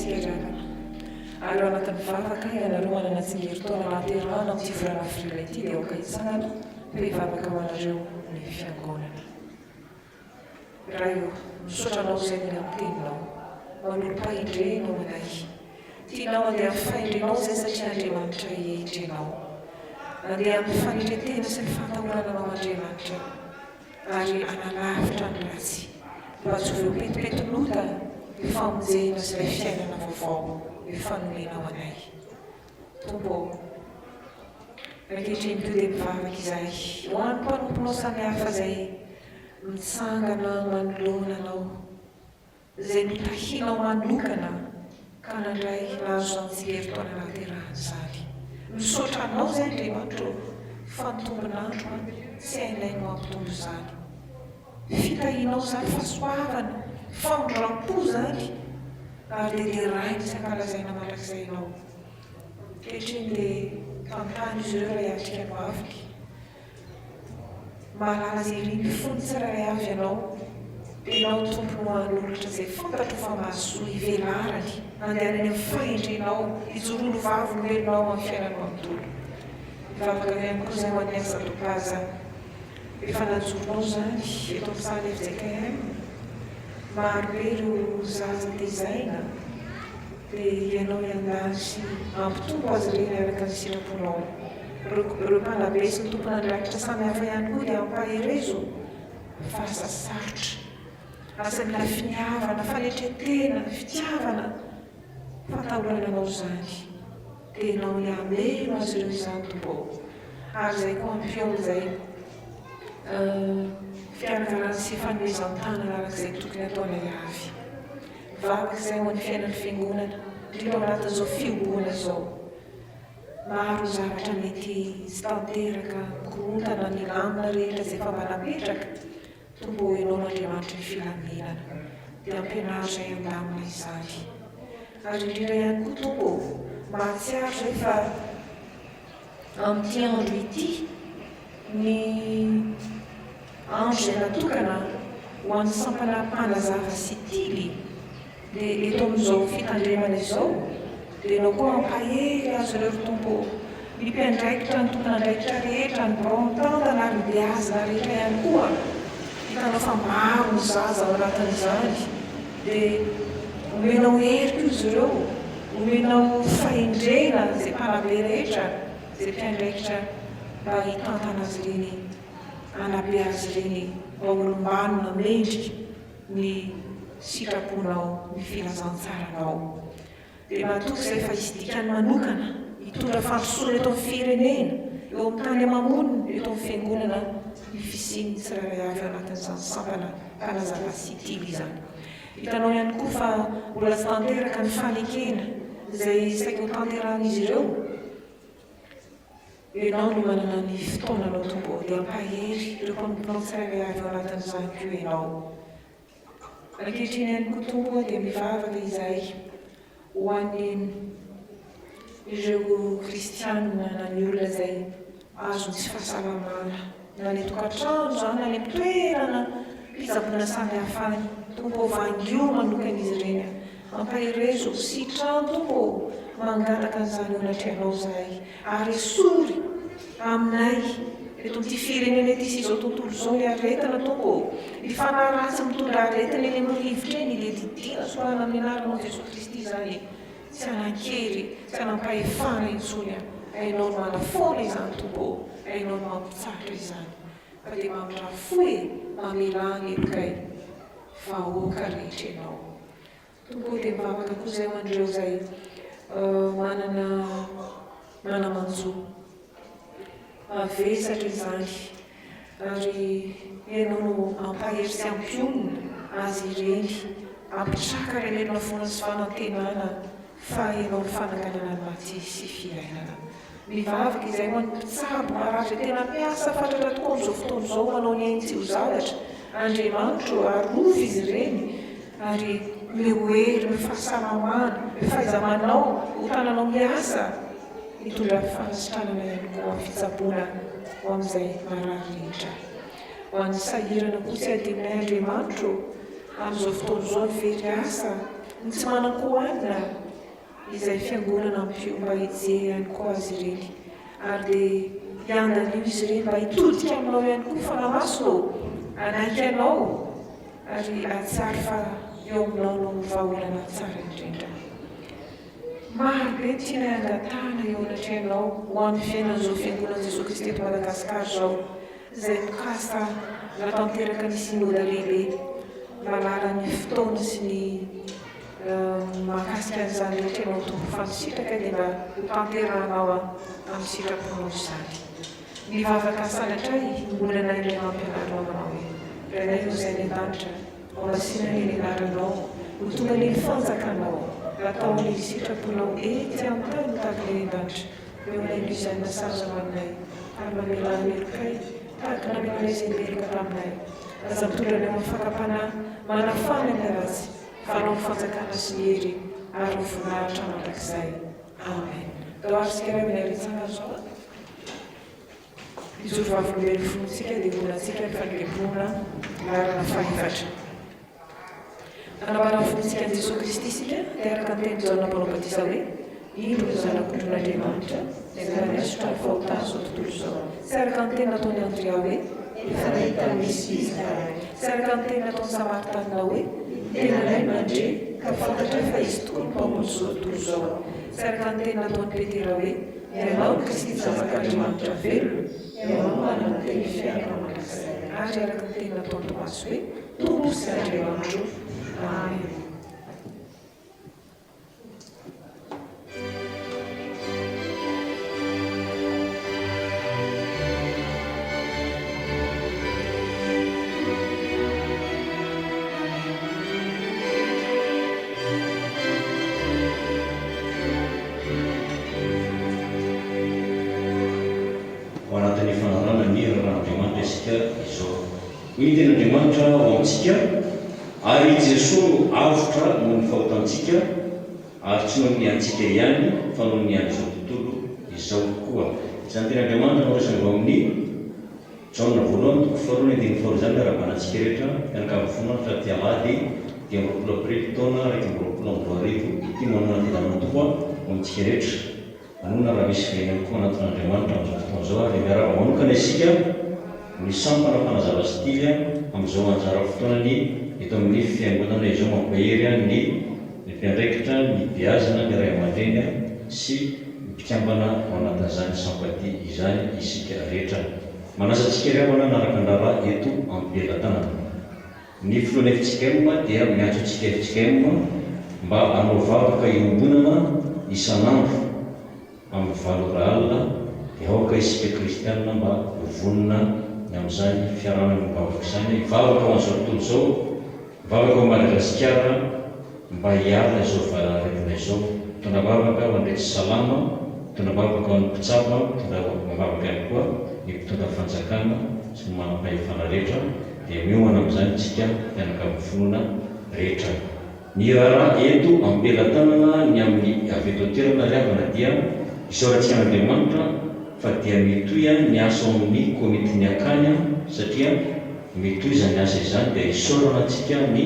S1: isika ry havana. Ary ao anatin'ny vavaka, ianareo manana tsingerin-taona nahaterahana amin'ity volana avril ity dia aoka hitsangana fa hivavaka ho anareo ny Fiangonana. Ray ô, misaotra Anao izay ny amin'ny Teninao. Manolo-pahendrena ho anay. Tianao handeha amin'ny fahendrenao izay satria Andriamanitra hendry Ianao. Handeha amin'ny fanetren-tena sy ny fahatahorana Anao Andriamanitra ary hanalavitra ny ratsy mba tsy ho voapetipetin'ota ny famonjena sy ilay fiainana vaovao efa nomenao anay. Tompo ô, ankehitriny koa dia mivavaka izahay ho an'ny mpanomponao samihafa izay mitsangana manoloana Anao, izay notahianao manokana ka nandray nahazo izany tsingerin-taona nahaterahany izany. Misaotra Anao izay Andriamanitra ô, fa ny tombon'andro an, tsy hainay no hampitombo izany. Fitahianao izany, fahasoavana, famindram-po izany, ary dia deraina sy ankalazaina mandrakizay Ianao. Ankehitriny dia tantano izy ireo raha hiatrika ny hoaviny. Mahalala izay irin'ny fony tsirairay avy Ianao. Dia Ianao Tompo no hanolotra izay fantatro fa mahasoa hivelarany, handehanany amin'ny fahendrenao, hijoroany ho vavolombelonao amin'ny fiainany manontolo. Mivavaka ihany koa izahay ho an'ny asa Topaza. Efa najoronao izany eto amin'ny sahan'ny fjkm. Maro be ireo zaza tezaina dia ianao hiandany sy hampitombo azy ireny araka ny sitraponao. Ireo mpanabe sy ny tompon'andraikitra samihafa ihany koa dia ampaherezo fa asa sarotra. Asa mila finiavana, fanetren-tena, fitiavana, fahatahorana anao izany. Dia ianao ny hameno azy ireo izany Tompo ô. Ary izay koa ampio amin'izay fikarakarana sy fanomezan-tanana araka izay tokony hataonay avy. Mivavaka izay ho an'ny fiainan'ny Fiangonana, indrindra ao anatin'izao fihoboana izao. Maro ny zavatra mety tsy tanteraka, mikorontana ny lamina rehetra izay efa mba napetraka. Tompo ô, Ianao no Andriamanitry ny filaminana, dia ampianaro izay handamina izany. Ary indrindra ihany koa, Tompo ô, mahatsiaro izay fa amin'ity andro ity, ny andro izay natokana ho an'ny sampana mpanazava sy tily, Dia eto amin'izao fitandremana izao, dia Ianao koa hampahery azy ireo, ry Tompo ô. Ny mpiandraikitra, ny tompon'andraikitra rehetra, ny birao mitantana ary ny beazina rehetra ihany koa. Hitanao fa maro ny zaza ao anatin'izany. Dia omenao hery koa izy ireo, omenao fahendrena izay mpanabe rehetra, izay mpiandraikitra mba hitantana azy ireny, hanabe azy ireny mba ho olom-banona mendrika. ny sitraponao, ny filazantsaranao. Dia matoky izay fa hisy dikany manokana hitondra fandrosoana eto amin'ny firenena, eo amin'ny tany ama-monina, eto amin'ny fiangonana ny fisian'ny tsirairay avy ao anatin'izany sampana mpanazava sy tily izany. Hitanao ihany koa fa mbola tsy tanteraka ny fanekena izay saika ho tanterahan'izy ireo. Ianao no manana ny fotoananao Tompo ô, dia ampahery ireo mpanomponao tsirairay avy ao anatin'izany koa Ianao. Ankehitriny ihany koa Tompo ô dia mivavaka izahay ho an'ny ireo kristianina na ny olona izay azon'ny tsy fahasalamana na any an-tokantrano izany na any amin'ny toerana mpitsaboana samihafa any. Tompo ô vangio manokana izy ireny. Ampaherezo, sitrano Tompo ô, mangataka an'izany eo anatrehanao izahay. Ary esory aminay eto amin'ity firenena ity sy izao tontolo izao ny aretina, Tompo ô. Ny fanahy ratsy mitondra aretina eny amin'ny rivotra eny dia didiana sorana amin'ny anaranao Jesoa Kristy izany. Tsy hanan-kery, tsy hanam-pahefana intsony. Hainao ny manafoana izany, Tompo ô. Hainao ny mampitsahatra izany. Fa dia mamindrà fo e, mamelà ny helokay vahoaka rehetra Ianao. Tompo ô dia mivavaka koa izay ho an'ireo izay manana mana-manjo. Mavesatra izany ary Ianao no hampahery sy hampionona azy ireny, hampitraka ireny olona foana sy fanantenana fa Ianao no fananganana ny maty sy fiainana. Mivavaka izahay ho an'ny mpitsabo marary izay tena miasa fatratra tokoa amin'izao fotoana izao manao ny ainy tsy ho zavatra. Andriamanitra ô, arovy izy ireny ary omeo hery, omeo fahasalamana, omeo fahaiza-manao, ho tananao miasa hitondra fanasitranana ihany koa fitsaboana ho amin'izay marary rehetra. Ho an'ny sahirana koa tsy adinonay Andriamanitra ô, amin'izao fotoana izao ny very asa. Ny tsy manan-kohanina, izay fiangonana ampio mba hijery ihany koa azy ireny. Ary dia hiandanio izy ireny mba hitodika aminao ihany koa Fanahy Masina ô, hanaiky anao ary hahatsiaro fa eo aminao no vahaolana tsara indrindra. Maro be ny tianay hangatahana eo anatrehanao ho an'ny fiainan'izao Fiangonan'i Jesoa Kristy eto Madagasikara izao, izay mikasa hanatanteraka ny Synoda lehibe malala ny fotoana sy ny mahakasika an'izany rehetra ianao Tompo fa ny sitrakay dia mba ho tanterahanao amin'ny sitraponao izany. Ny vavaka asandratra ahy mbola na indray nampianarinao manao hoe, Rainay ô izay any an-danitra, Homasina anie ny anaranao, ho tonga anie ny fanjakanao, hatao anie ny sitraponao ety an-tany tahaka ny any an-danitra. Omeo anay ny izany nasaza ho anay, ary mamelà ny helokay, tahaka ny namelanay izay meloka taminay. Aza mitondra anay ho amin'ny fakam-panahy, manafana ny ratsy, fa anao ny fanjakana sy ny hery ary ny voninahitra mandrakizay. Amen. Ndao ary isika ray aminay ritsangana izao a. Hijoro vavolombelon'ny finoantsika dia honantsika ny fanekem-pinoana laharana fahefatra. Hanambara ny finoantsika an'i Jesoa Kristy isika dia araka ny tenin'i Jaona Mpanao Batisa hoe, Indro ny Zanak'ondrin'Andriamanitra izay manaisotra ny fahotan'izao tontolo izao. Tsy araka ny teny nataon'i Andrea hoe, Efa nahita ny Mesia izahay. Tsy araka ny teny nataon'ny Samaritanina hoe, Ny tenanay mandre ka fantatray fa Izy tokoa no Mpamonjy izao tontolo izao. Tsy araka ny teny nataon'i Petera hoe, Ianao no Kristy Zanak'Andriamanitra velona, Ianao no manana ny teny fiainana mandrakizay. Ary araka ny teny nataon'i Tomasy hoe, Tompo sy Andriamanitro. Amena.
S5: Ao anatin'ny fanarahana ny raharahan'Andriamanitra isika izao. Hoy ny Tenin'Andriamanitra ho amintsika, Ary i Jesoa no avotra noho ny fahotantsika, ary tsy noho ny antsika ihany, fa noho ny an'izao tontolo izao koa. Izany Tenin'Andriamanitra no raisina avy ao amin'ny Jaona voalohany toko faharoa ny andininy faharoa izany miarahaba antsika rehetra mpianakavy finoana hatraty alahady 25 aprily taona 2021 ity manana fiadanana Tompo ho amintsika rehetra manona raha misy vahiny ihany koa manatona an'Andriamanitra amin'izao fotoana izao ary miarahaba manokana isika ny sampana mpanazava sy tily amin'izao anjara fotoanany eto amin'ny fiangonana izao mampahery ny ny mpiandraikitra ny beazina ny ray aman-dreny sy Mpikambana ao anatin'izany sampaty izany isika rehetra. Manasa antsika ry havana hanaraka ny raharaha eto am-pelatanana. Ny filohan'ny fjkm dia miantso antsika fjkm mba hanao vavaka iombonana isan'andro amin'ny valo ora alina dia aoka isika kristianina mba ho vonona ny amin'izany fiarahana mivavaka izany, hivavaka ho an'izao tontolo izao, hivavaka ho an'i Madagasikara, mba hiala izao valanaretina izao. Mitondra vavaka ho an'ireo tsy salama, mitondra vavaka ho an'ny mpitsabo, mitondra vavaka ihany koa ny mpitondra fanjakana sy ny manam-pahefana rehetra, dia miomana amin'izany isika mpianakavin'ny finoana rehetra. Ny raharaha eto am-pelatanana ny amin'ny avy eto an-toerana ry havana dia isaorantsika an'Andriamanitra fa dia mitohy ny asa ao amin'ny komitin'ny akany satria Mitohy izany asa izany dia isaorana antsika ny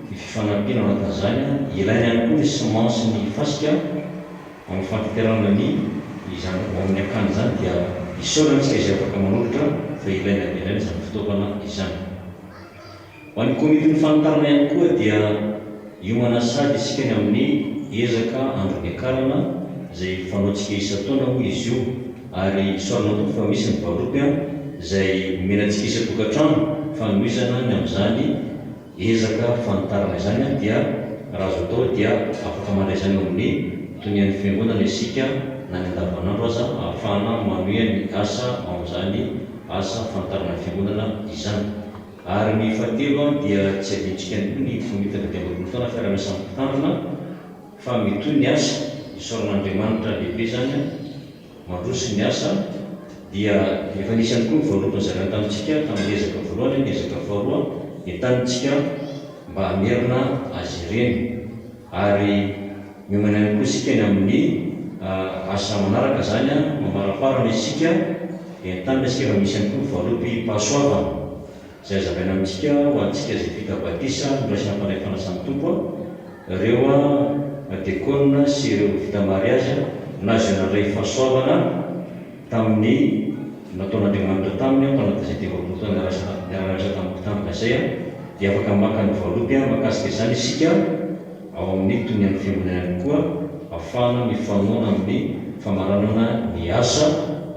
S5: ny fifanampiana ao anatin'izany, ilaina ihany koa ny ciment sy ny fasika amin'ny fanatanterahana ny izany ao amin'ny akany izany dia isaorana antsika izay afaka manolotra fa ilaina dia ilaina izany fitaovana izany. Ho an'ny komitin'ny fanitarana ihany koa dia hiomana sady isika ny amin'ny ezaka andro niakarana izay fanaontsika isan-taona moa izy io. Ary isaorana Tompo fa misy ny valopy an, izay omena antsika isan-tokantrano, fanohizana ny amin'izany ezaka fanitarana izany an, dia raha azo atao dia afaka mandray izany ao amin'ny tonian'ny Fiangonana isika na ny andavanandro aza ahafahana manohy ny asa ao amin'izany asa fanitarana ny Fiangonana izany. Ary ny fahatelo an, dia tsy adinontsika ihany koa ny komitin'ny 25 taona fiaraha-miasan'ny mpitandrina fa mitohy ny asa, isaorana Andriamanitra lehibe izany an, Mandroso ny asa dia efa nisy ihany koa ny voalobony nozaraina tamintsika tamin'ny ezaka voalohany, ny ezaka faharoa entanintsika mba hamerina azy ireny ary miomana ihany koa isika ny amin'ny asa manaraka izany mamaraparana isika dia entanina isika fa misy ihany koa ny valopim-pahasoavana izay hazavaina amintsika ho antsika izay vita batisa noraisina am-pandraifanasa ny Tompo. Ireo diakona sy ireo vita mariazy na izay nandray fahasoavana tamin'ny nataon'Andriamanitra taminy tao anatin'izay 50 taona niara-niasa tamin'ny mpitandrina izay dia afaka maka ny valopy mahakasika izany isika ao amin'ny tonian'ny fiangonana ihany koa ahafahana mifanohana amin'ny famaranana ny asa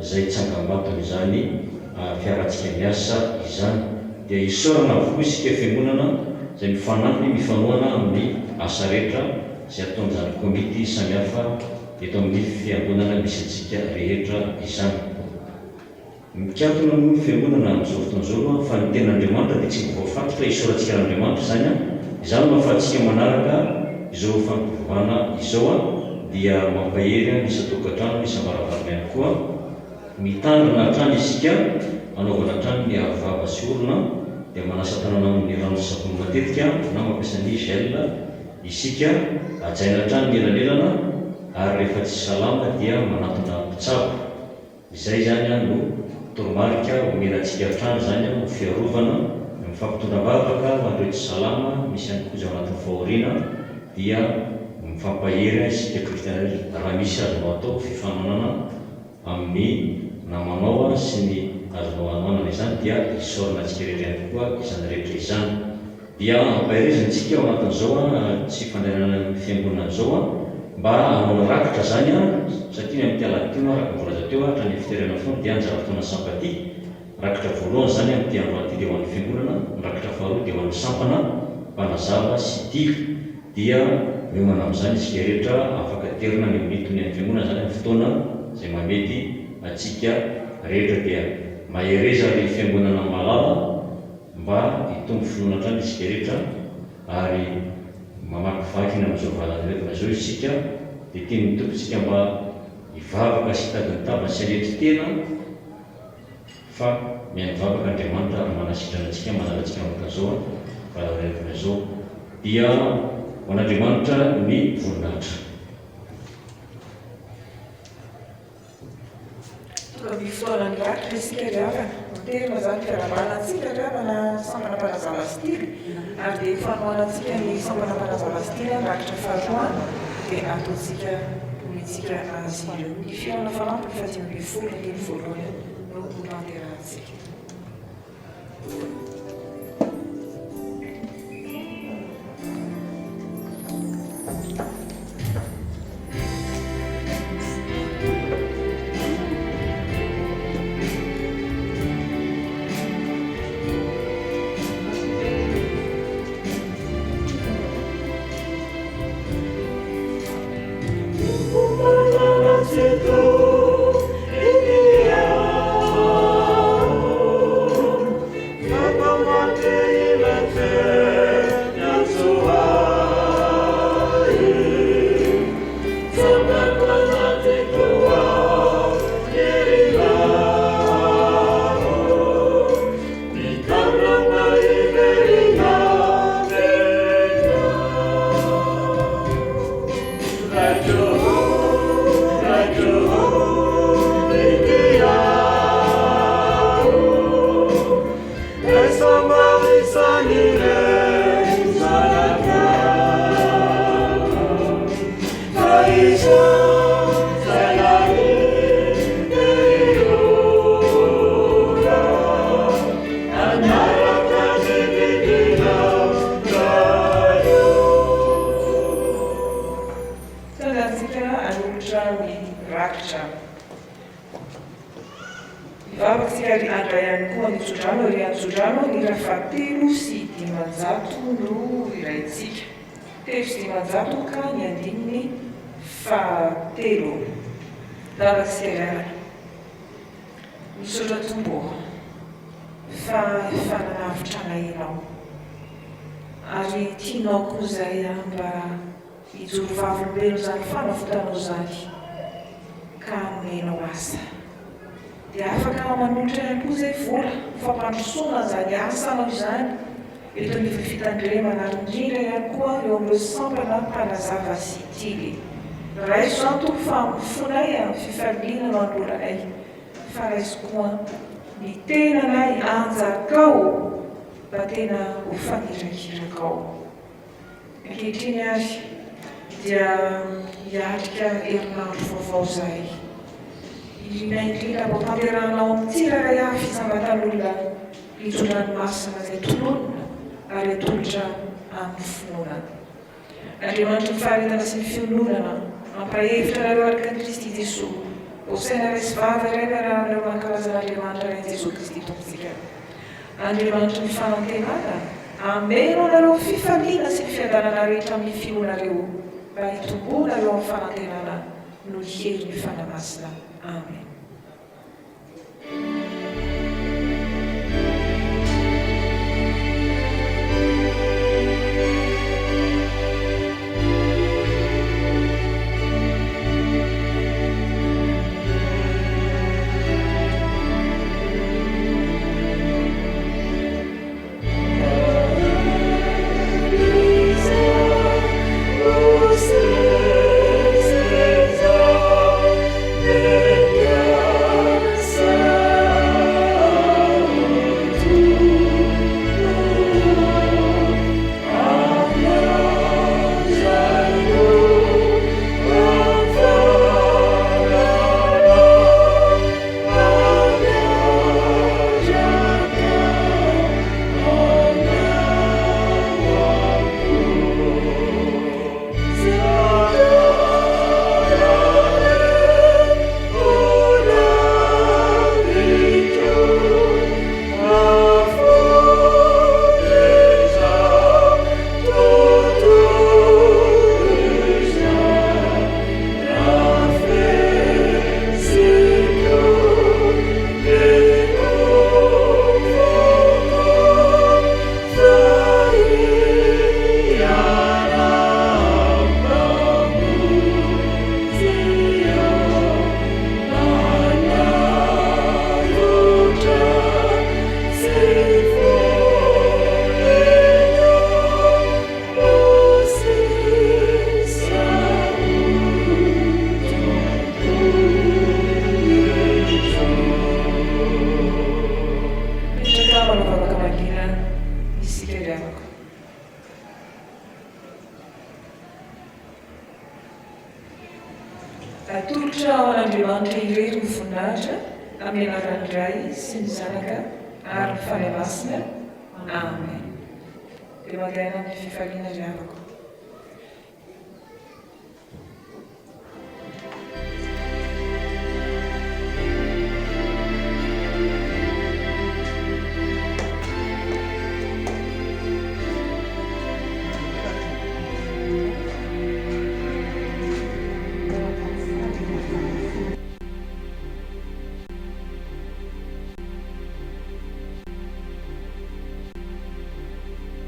S5: izay tsangambaton'izany fiarahantsika miasa izany. Dia isaorana avokoa isika Fiangonana izay mifanampy mifanohana amin'ny asa rehetra izay ataon'izany komity samihafa eto amin'ny Fiangonana misy antsika rehetra izany. Mikatona moa ny Fiangonana amin'izao fotoana izao aloha fa ny Tenin'Andriamanitra dia tsy mba voafatotra isaorantsika an'Andriamanitra izany an! Izany no ahafahantsika manaraka izao fampivavahana izao an! Dia mampahery an ny isan-tokantrano, ny isam-baravarana ihany koa. Mitandrina hatrany isika, anaovana hatrany ny aro vava sy orona, dia manasa tanana amin'ny rano sy savony matetika na mampiasa ny gel isika, hajaina hatrany ny elanelana ary rehefa tsy salama dia manatona mpitsabo. Izay izany no toromarika omena antsika hatrany izany ho fiarovana, mifampitondra am-bavaka ho an'ireo tsy salama, misy ihany koa izay ao anatin'ny fahoriana dia mifampahery isika kristiana rehetra raha misy azonao atao fifanohanana amin'ny namanao sy ny azonao hanohanana izany dia isaorana antsika rehetra ihany koa izany rehetra izany. Dia ampaherezina isika ao anatin'izao tsy fandehanana ny fiangonana izao mba hanao ny rakitra izany satria ny amin'ity alahady ity moa araka ny voalaza teo hatrany amin'ny fiterena foana dia anjara fotoana sampatia. Rakitra voalohany izany amin'ity androany ity dia ho an'ny fiangonana, ny rakitra faharoa dia ho an'ny sampana mpanazava sy tily. Dia miomana amin'izany isika rehetra afaka aterina any amin'ny tonian'ny fiangonana izany amin'ny fotoana izay mahamety antsika rehetra. Dia mahereza ry fiangonana malala mba hitombo finoana hatrany isika rehetra ary mamakivaky ny amin'izao valan'aretina izao isika. Dia tian'ny Tompo isika mba hivavaka sy hitady ny tavany sy hanetry tena. Fa mihaino vavaka Andriamanitra ary manasitrana antsika, manala antsika manomboka izao valanaretina izao. Dia ho an'Andriamanitra ny voninahitra.
S1: Tonga amin'ny fotoanan'ny rakitra isika ry havana. Noterina izany fiarahabana antsika ry havana sampana mpanazava sy tily ary dia fanohanantsika ny sampana mpanazava sy tily ny rakitra faharoa dia ataontsika omentsika azy ireo. Ny fihaonana fanampiny faha-15 andininy voalohany no hotanterahantsika. Tsangantsika hanolotra ny rakitra. Hivavaka isika ary handray ihany koa ny tsodrano ary antsodrano ny hira faha-503 no hiraintsika. 503 ka ny andininy fahatelo. Vavaka isika ry havana. Misaotra Tompo ô, fa efa nanavotra anay Ianao. Ary tianao koa izahay mba hijoro vavolombelona izany fanavotanao izany ka nomenao asa. Dia afaka manolotra ihany koa izay vola ho fampandrosoana izany asanao izany eto anivon'ny fitandremana ary indrindra ihany koa eo amin'ireo sampana mpanazava sy tily. Raiso izany Tompo fa amin'ny fonay amin'ny fifaliana no anoloranay fa raiso koa ny tenanay anjakao mba tena ho fanirakirakao. Ankehitriny ary dia hiatrika herinandro vaovao izahay. Irinay indrindra mba hotanterahanao amin'ny tsirairay avy isam-batan'olona ny tso-dranomasina izay tononina ary atolotra amin'ny finoana. Andriamanitry ny faharetana sy ny fiononana, mampahevitra anareo araka an'i Kristy Jesoa. Ho saina iray sy vava iray no iarahanareo mankalaza an'Andriamanitra Rain'i Jesoa Kristy Tompontsika. Andriamanitry ny fanantenana, hameno anareo fifaliana sy ny fiadanana rehetra amin'ny finoanareo, mba hitomboanareo amin'ny fanantenana noho ny herin'ny Fanahy Masina. Amen. Mipetraka manao vavaka mangina isika ry havako. Atolotra ho an'Andriamanitra irery ny voninahitra amin'ny anaran'ny Ray sy ny Zanaka ary ny Fanahy Masina. Amen. Dia mandehana amin'ny fifaliana ry havako.